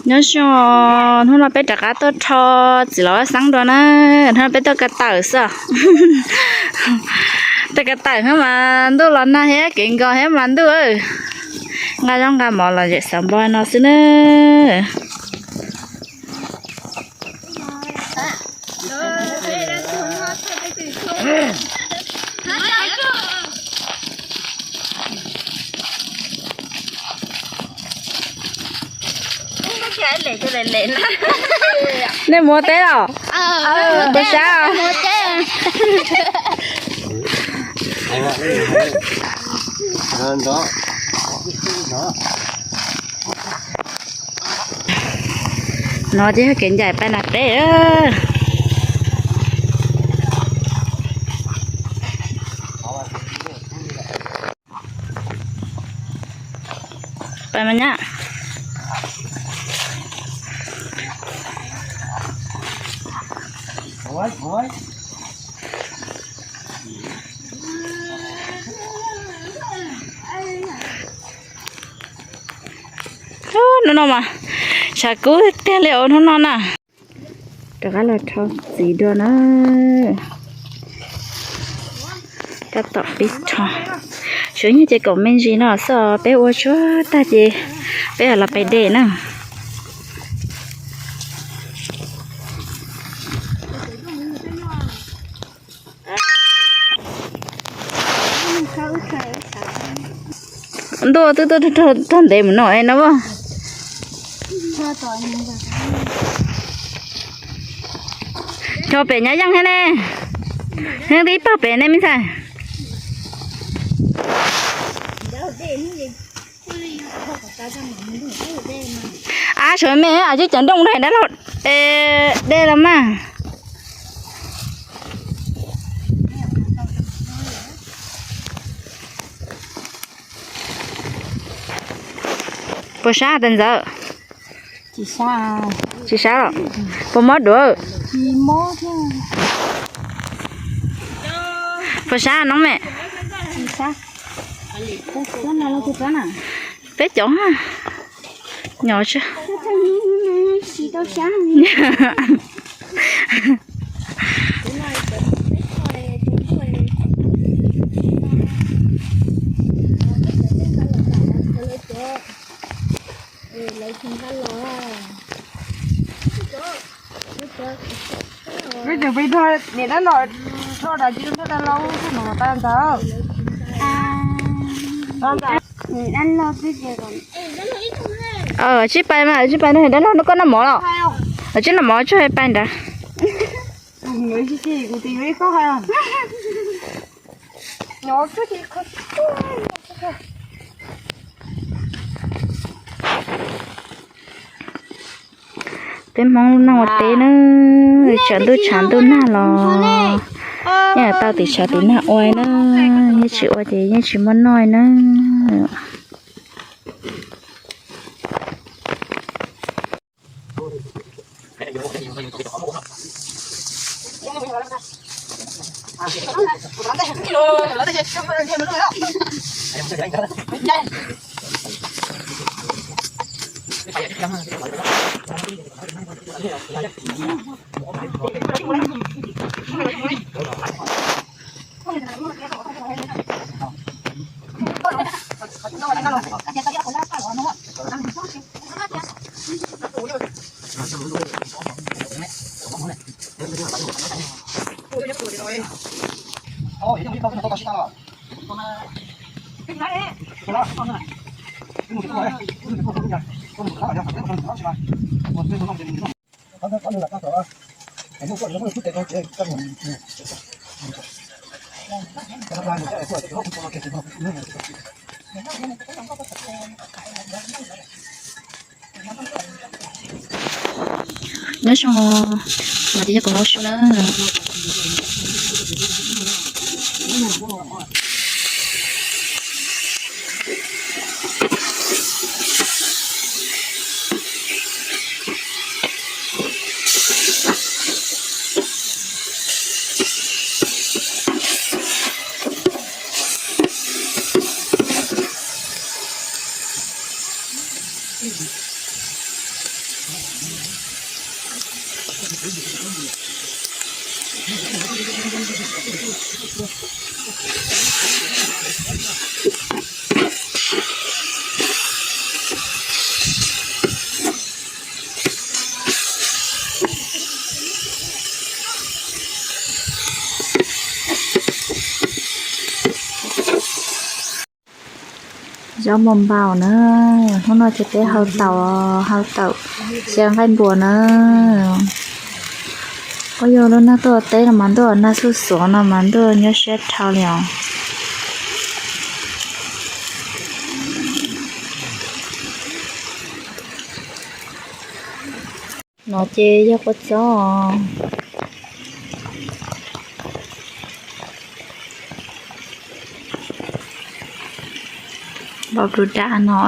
Nyob zoo, hnub no peb rov qab tuaj rho txiv laus Vaj Xeeb dua na. Hnub no peb tuaj ko taw xwb. Tuaj ko taw hnub mas ntuj los nag thiab kev nkaus thiab mas ntuj. Nqa zaub nqa mov los zem xav npo no xwb na. Nej mus ua teb los? Puas sab? No ces yog kev ncaim pais nram teb. Pais mas nyab. Hnub no mas sav kub tiag li os hnub no na. Rov qab los rho txiv dua na. Tab tom pib rho. Suav nyuj ces kaum me ntsis no xwb os, peb ua tsuag tag ces peb los pais de na. Ntuj twb tuaj raug ntev mus no no. Cov pem nyob yeej thiab ne. Yeej tib pawg pem ne me ntxhais. Ab, sawv me, ab, tsis cov nrooj dab laug de los mas. Puas sab tes ntxawm? Tsis sab los? Puas mob duav? Puas sab no me? Peb cov nyob. Peb cov peb thoj niam dab no, thoj dab tsi thoj dab laug thoj no tas ntawd. Niam dab no peb cov. Tsib pais mas, tsib pais no dab laug no koj noj mov los? Tsib noj mov tsuag pais nrad. Peb Hmoob noj ua teb na, tshav ntuj tshav ntuj nag los yeej tau tiv tshav tiv nag ua na, yeej tsis ua ces yeej tsis muaj noj na. Nyob zoo, mas tis yog kuv lau su na. Zaub npau npaum na, hnub no ces peb hau taum, hau taum xyaw nqaij npua na. Koj yog lub neej tuaj teb no mas ntuj nag xuj xuav no mas ntuj nyuaj siab dhau li os. No ces yog kua txob. Npau rau dam no.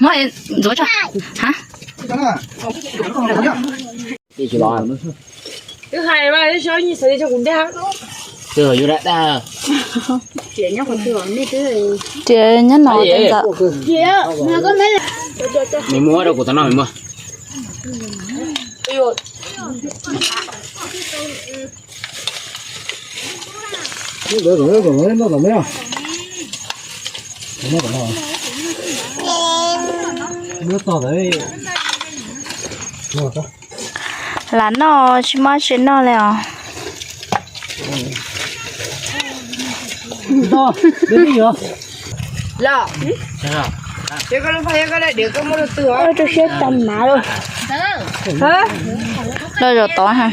Muab ntxuav tso. Hab. Twb hais mas, xyov nyias xav li tso kuv ntag. Twb yus dag dag. Riam nyob no ntawd. Nws muab rau kuv tom no, nws muab. Lam noj tsis muaj tsi noj li os. Rau siab tag mav lawm. Loj zaum tod ha.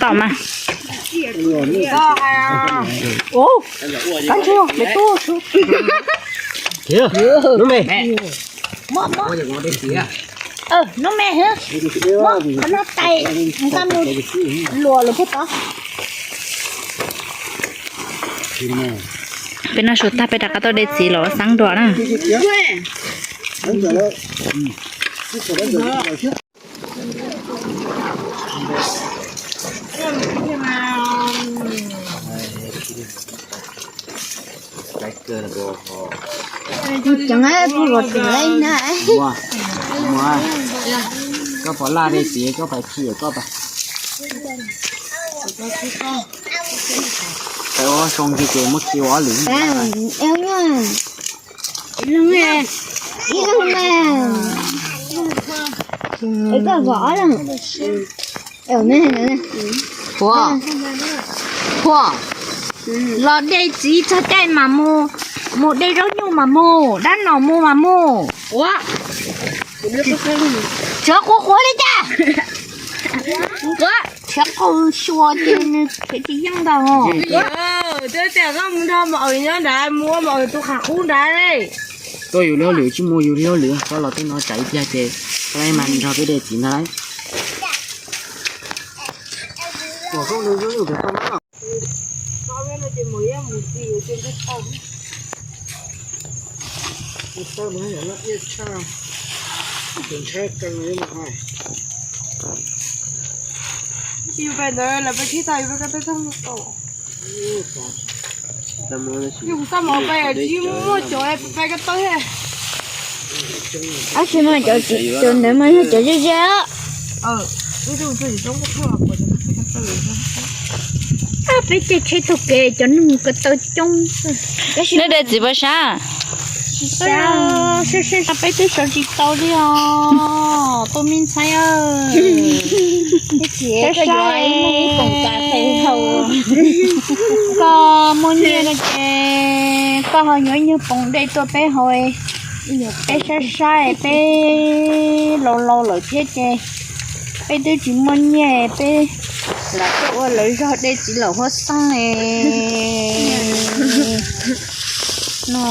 Tom mas. Ub, kab ntsej me tub. Hnub me. Hnub me, qhov no tais, nqa mus luam lawm puag tod. Peb noj su tag peb rov qab tuaj de txiv los ua xeeb dua na. Ceev, puas los tseem lej na. Muaj, muaj, koj pom laj dej txiv koj pais khi koj pais. Pais ua zoo ces ces muab khi ua ob lwm. Ib leeg, ib leeg na. Koj pom ob leeg. Phuam, Phuam, los de txiv txog caij mas mus, mus de zaub nyuj mas mus, dab nom mus mas mus. Ua, tshuav quav quav li cas? Tshuav qau xyuas ces nws khiav tsis yeej ntag. Twb tias koj mus nrog mas nyob nrad, mus ua mas tus qhov qub nrad. Tuaj yus li hauj lwm tsis mus yus li hauj lwm, koj los tej no tsam ib pliag ces koj mas nrog peb de txiv ntag lauj. Yus pais ntawd lawv pais khib tau yus peb ko tau tau. Yus xaj mov pais tsis muaj cov pais ko tau thiab. Ab tsis mas cov ntawd mas yog cov ze ze. Peb caij tsheb taug kev cov neeg ko taw coob. Nej de txiv puas sab? Peb twb sawv tsis tau li os, tus me ntxhais. Koj muaj nyiaj no ces koj ho yuav ib nyuag poom dej tuaj peb haus. Peb saib saib peb laus laus lawm thiab ces peb twb tsis muaj nyiaj, peb lam tuaj ua lawv zog de txiv laum huab xeeb no.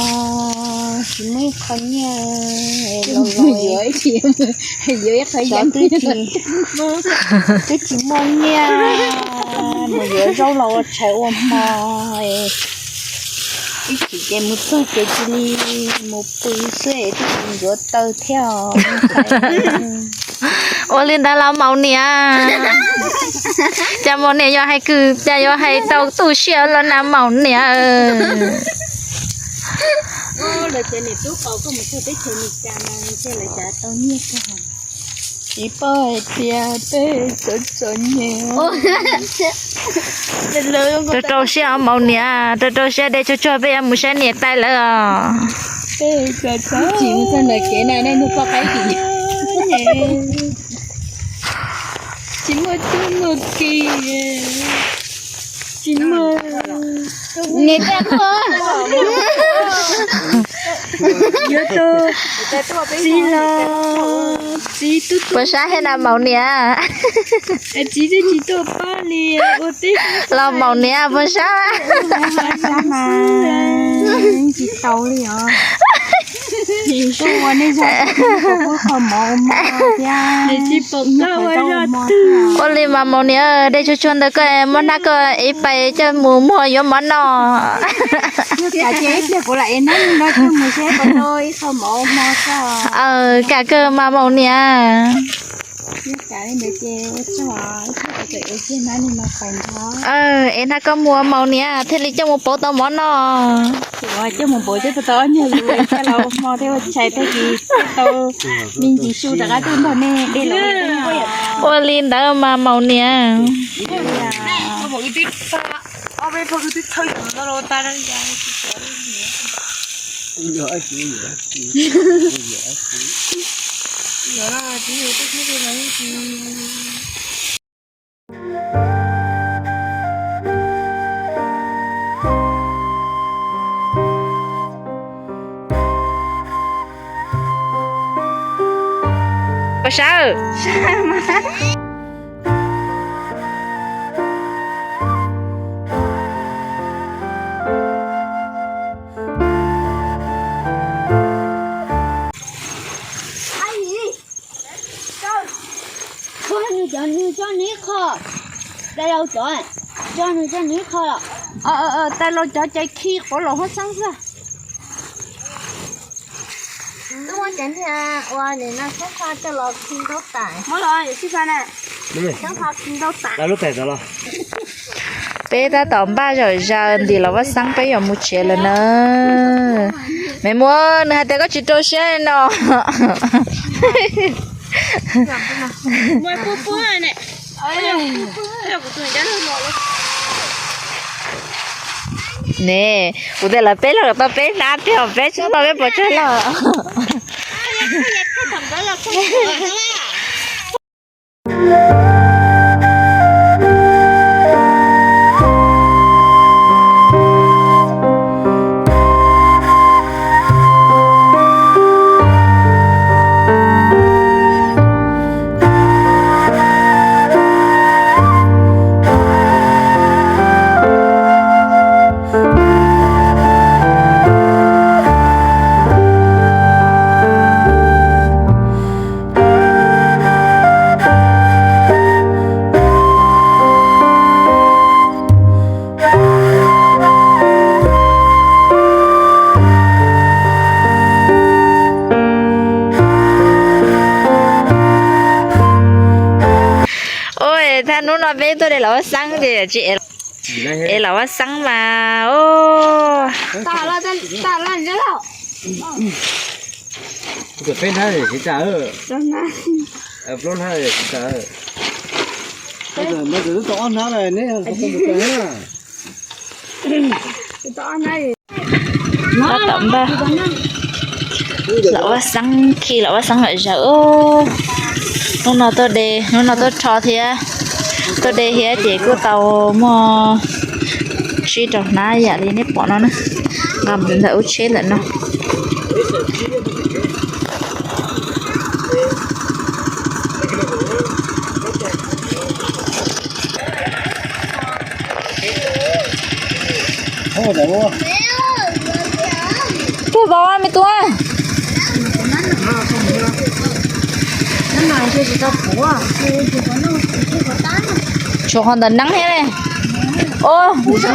Tsis muaj ib qho nyiaj, laus laus twb tsis muaj nyiaj, mus yuav zaub los ua tshais ua hmo. Ib chim ces mus txog ces cia li mus pw xwb es twb tsis ntxuav taw thiab os. Ua li ntawd los maum niam, cas maum niam yuav hais kws, cas yuav hais tau tu siab los na maum niam. Tsis paub hais tias peb txom txom nyem. Rau rau siab os maum niam, rau rau siab, de tsuag tsuag peb yuav mus saib niam tais lawv os. Tsis muaj tub muaj ki, tsis muaj, niam tais, yuav tau txiv los txiv tub puas sab thiab na maum niam? Txiv twb tsis tuaj pab li, ua teb los maum niam puas sab? Tsis tau li os. Ua li mas maum niam, de tsuag tsuag ntawd koj muab hnab koj ib pais coj mus muag yuav mov noj. Kam kawg mas maum niam. Ev hnab koj muag maum niam thiaj li coj mus pauv tau mov noj. Ua li ntawd mas maum niam. Puas sab? Cov, coj nws coj nws ib qho los. Tais laus cov cais khi quav los huab xeeb xwb. Muab los, lub tais tod los. Peb tab tom npaj zom zaws ntim los vaj xeeb peb yuav mus tsev lawm na. Me muam, nws hais tias koj tsis rau siab no. Ne, kuv tias lawv peb los kom tau peb hnab tiag, peb tsis tau peb puas tsawg los. Ua, thaj hnub no peb tuaj de los vaj xeeb ces tsis ev los vaj xeeb mas. Tab tom npaj los vaj xeeb, khi los vaj xeeb lom zem. Hnub no tuaj de, hnub no tuaj rho thiab, tuaj de thiab ces kuj tau muaj tsib rau hnab yam li nej pom no na, nqa mus ntawm lub tsheb ntawm no. Tuaj vauv me tub. Tshuav qhov ntawm neeb thiab ne. Ua,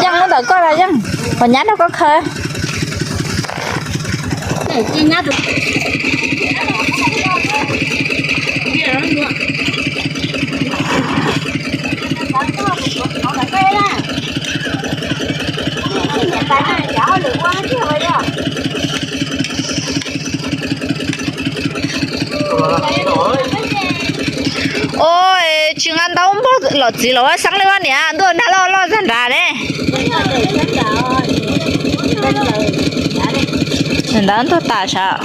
yeej lub ntawm koj los yeej, qhov nyab rau koj khaws. Ua, tsis nqa ntaub npog los txiv los vaj xeeb li vaj niam, ntuj nrag loj loj tag nrad ne. Ntawd ntug tas sav.